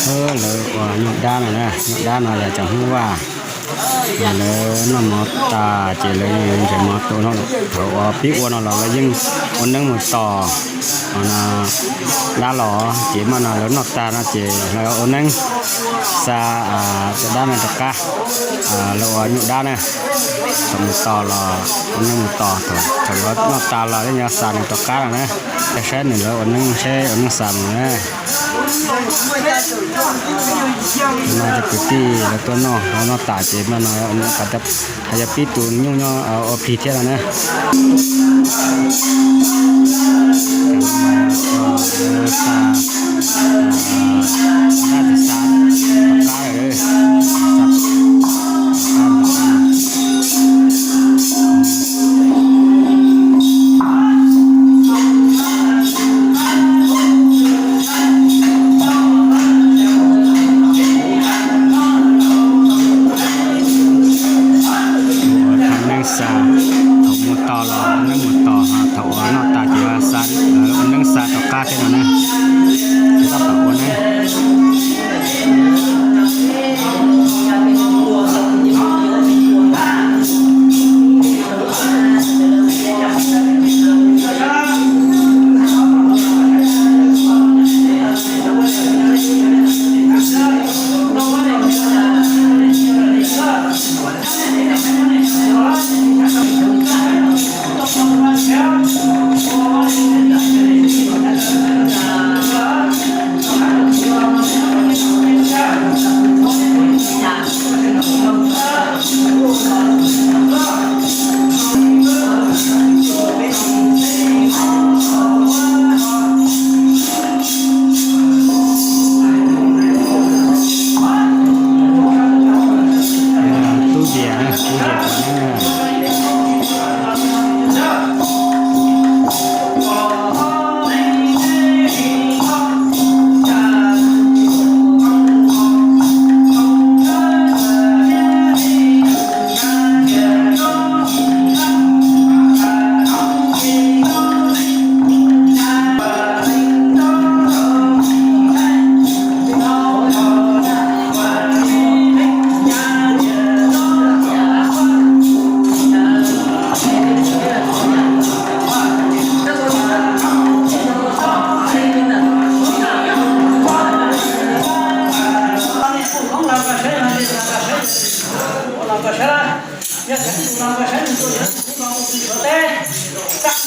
Lawv ua nyuj dab no na, nyuj dab no yog cov Hmoob Vaj. Lawv noj mov tas ces lawv ntses mov tu no. Thaum uas pib ua no los lawv yeej ua neeb mus tos dab los, ces mas no lawv noj tas no ces lawv ua neeb xa cov dab no rov qab. Lawv ua nyuj dab na, thaum mus tos los ua neeb mus tos, thaum lawv noj tas los yeej yuav xa nws rov qab no na. Saib nws lawv ua neeb, saib ua neeb xa mus na. No cov kwv tij lawv tuaj noj, noj tas ces mas no yog pib tus nyuj nyob ua plig thiab no na. Ua neeb xa, thaum mus tos los neeb mus tos, thaum uas noj tas ces xa, ua neeb xa rov qab thiab no na. Tab tom ua neeb. Tub Dias, tub Dias.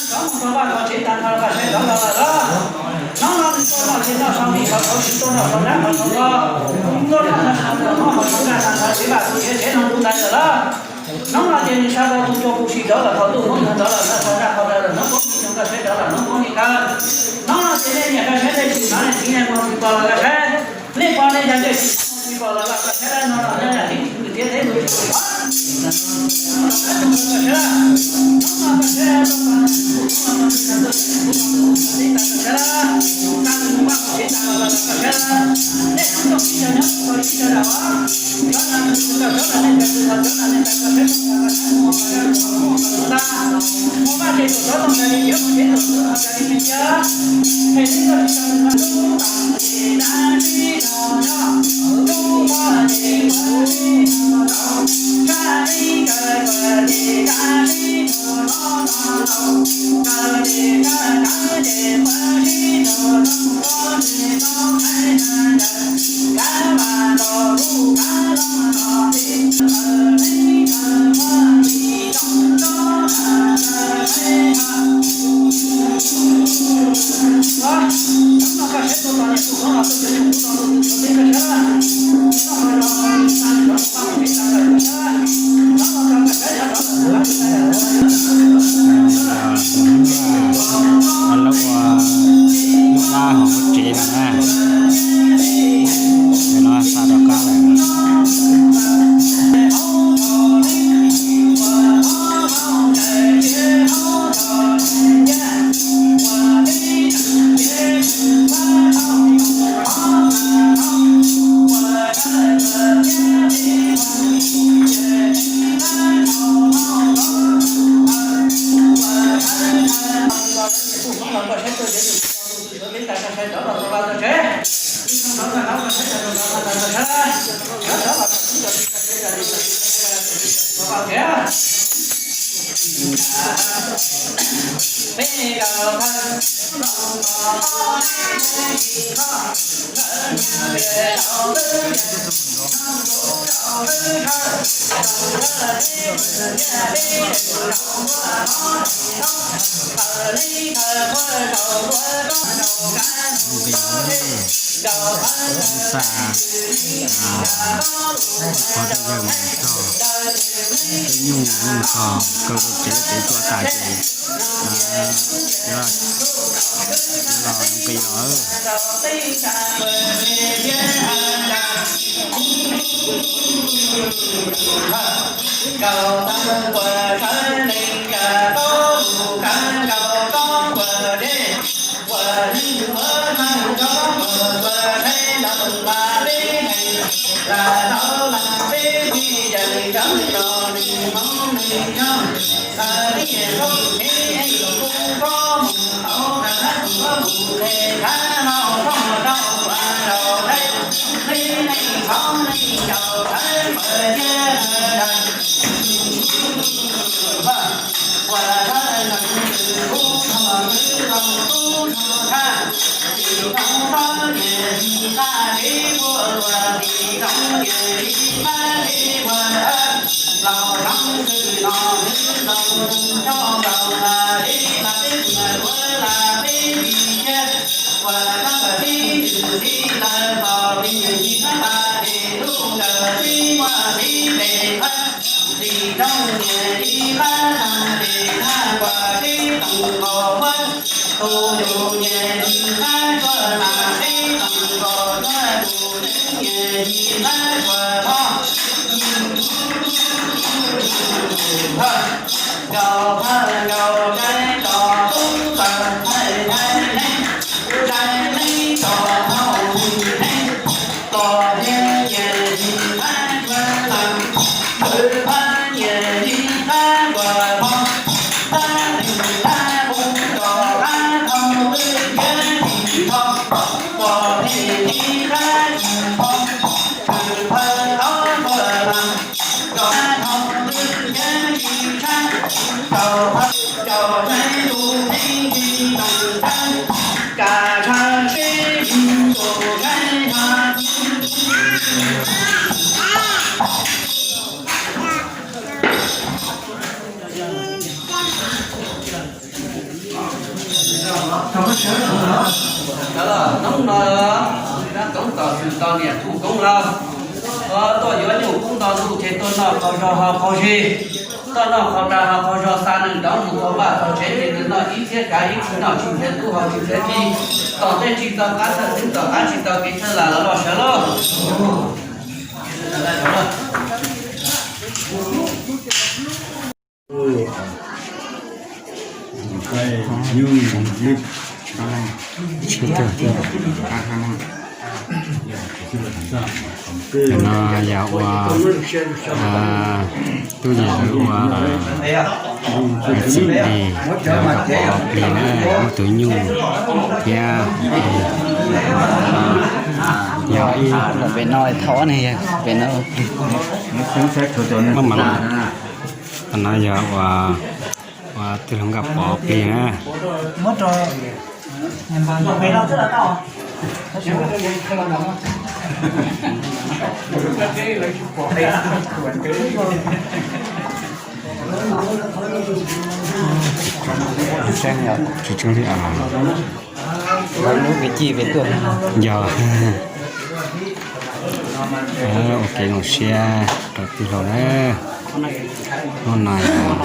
Hnub no nws tuaj noj tsheb tag nrho los lawm. Hnub no nws tuaj noj tsheb noj so vis qhov tshauv, tsis tuaj noj qhov nab qhov tshauv ko. Tuaj noj qhov tshauv, noj qhov tshauv tag nrho, tsev vaj tsev tsev no ntuj ntais lawm lauj. Hnub no ces nws sawv tau tus cua kuj si rov lawm, thaum ntuj hnub nyoog rov lawm, noj qhov nab qhov tshauv lawm, hnub poob nyoog kaj seb rov lawm, hnub poob nyoog kaj. Hnub no ces nej niam kaj seb nej tsis hnov nej txiv nej muag tsis pom los kaj seb, nej pom nej cov ntej tsis hnov muag tsis pom los kaj seb, no no nej niam txiv tsis kwv thiab teb tus tsis pom. Lawv ua nyuj dab hauv tsev no na. Tam no xa rov qab lawm. Xa, qhov tej yawg mus txog, tej nyuj nyuj txog kaw rau tsev, tsev tuaj tas ces yuav los nqis los. Hnub no koob tos xwm tau niam tub koob los, tuaj yuav nyuj koob nto ntuj ces tuaj noj qhov zog haus qhov zig, tuaj noj qhov dag haus qhov zog, xa neeg rov mus txog vaj txog tsev ces nws noj ib txhiab kav ib txhis noj tsis nrhiav tub haus tsis nrhiav ci, tom tej tsis tau qab thawj xeeb tom qab tsis tau kev thawj lam los loj sawv lauj. No yog ua tub yawm ua txiv di, pog plig na, muaj tus nyuj thiab. Yog ib pem no thaum ne, pem no. Qhov no yog ua, ua tij laug Nkaj Pov plig na. Tsis tseeb li os. Lub kwv tij pem tuaj. Yog. Ua kev zoo siab rau tij laug na. Hnub no yog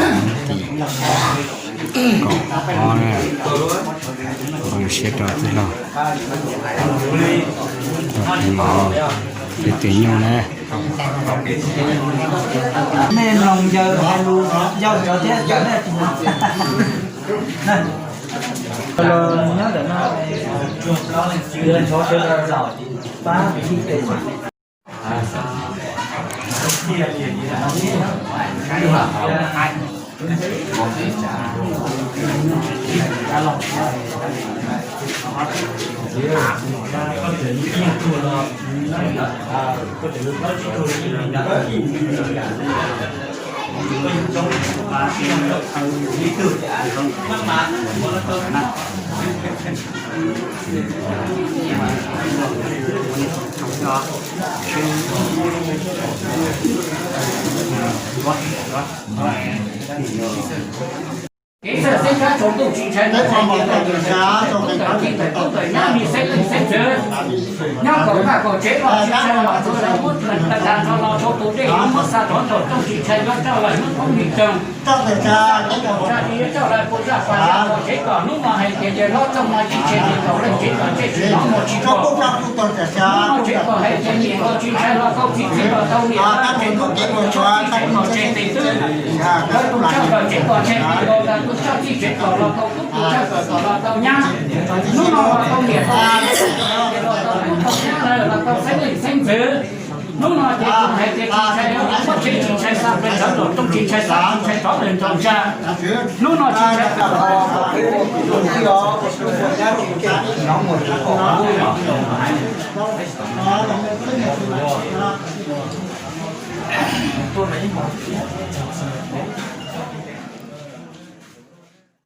tim kaum ob na. Ua zoo siab rau tij laug, rau tus mos, rau tus nyuj na. Nej mloog yawg hais lus yau cov thiab cov nej. Los nyob ntawm no, pab ib tes. Kev txawj xeeb kab tsaus ntuj tsis ntshai, txawj xeeb tias tau tias txawj xeeb tub tawm nyab li xeeb leej xeeb ntxwv. Nyob kaum vaj kaum tsev los tsis ntshai los txog los muab tawm tag nrho los rau tus dej yuav muab xa rov nraum rooj tsis ntshai yuav roj los muab thoob li rooj. Tsa tsis yuav coj los puas zaj pas zaj kaum tsev kom hnub no hais tias yawg hlob txoj no ib tsev li kaum leej tsev kom tsev tsis hnov muag tsis pom. Hnub no tsev kom hais tias nim no tsis ntshai los tau txiv txij los tau niam, tsev kom tseg tes twb. Tub tshaj kom tsev kom tseg tis los tau, tub tshaj txij tsev kom los tau tub, tub tshaj kom los tau nyab. Hnub no los tau niam tau txiv, los tau tub tau nyab lawm, los tau xeeb leej xeeb ntxwv. Hnub no ces kuv hais tias tsis ntshai, muab tsev tsis ntshai xa pes ntawd los rooj tsis ntshai xa tsis ntshai rov lawm nraum ntsa. Hnub no tsis ntshai.